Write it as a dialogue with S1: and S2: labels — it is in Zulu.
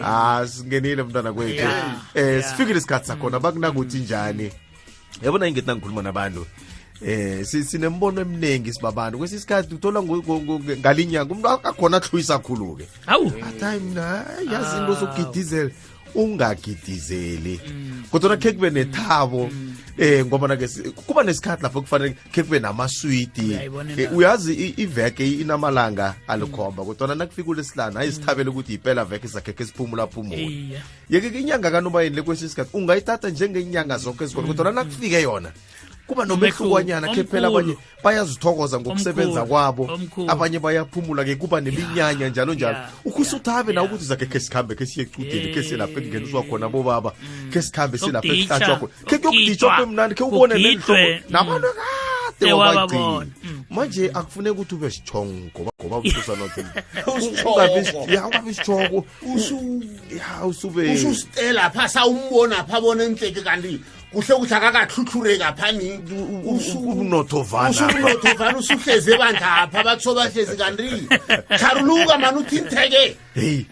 S1: Ah, singenile mntwana kwethu. Sifikile isikhathi sakhona, bakunakuthi njani. Yabona, ingithi nangikhuluma nabantu, sinembono eminingi sibabantu. Kwesinye isikhathi uthola ngalinyanga umuntu akhona ahlwisa khulu-ke.
S2: Hawu.
S1: Athi, "Hayi, mina, hayi, yazi into zokugidizela, ungagidizeli, kodwa khe kube nethabo, ngoba na ke kuba nesikhathi lapho kufanele khe kube namaswidi."
S2: Uyayibona indaba.
S1: Uyazi, iveke inamalanga alikhomba, kodwa nakufika ulesihlanu, hayi, sithabele ukuthi impela veke sakhe khe siphumula phumula. Yeke-ke inyanga kaNobayeni le, kwesinye isikhathi ungayithatha njengenyanga zonke ezikhona, kodwa nakufike yona kuba nomehlukwanyana, khe phela abanye bayazithokoza ngokusebenza kwabo, abanye bayaphumula-ke, kuba neminyanya njalo njalo. Ukhuse uthabe nawe ukuthi zakhe khe sikhambe, khe siye ecudeni, khe siye lapho ekungeniswa khona bobaba, khe sikhambe silapho ekuhlatshwa khona, khe kuyokuditshwa, kube mnandi, khe ubone
S2: Kugidwe,
S1: nenhloko nabantu kade
S2: Ewababona.
S1: wabagcina. Manje akufuneki ukuthi ube sitshongo ngoba ususanothi
S3: Usitjhoko.
S1: Ya, ungabi sitshoko. Ya, usube
S3: Ususitela pha, sawumbona pha, bona enhleke, kanti kuhle kuhle akakathlutlhureki aphani.
S1: Ubunothovana.
S3: Usubunothovana, usuhlezi ebandla apha, batho bahlezi, kanti tharuluka mani, uthintheke.
S1: Hey.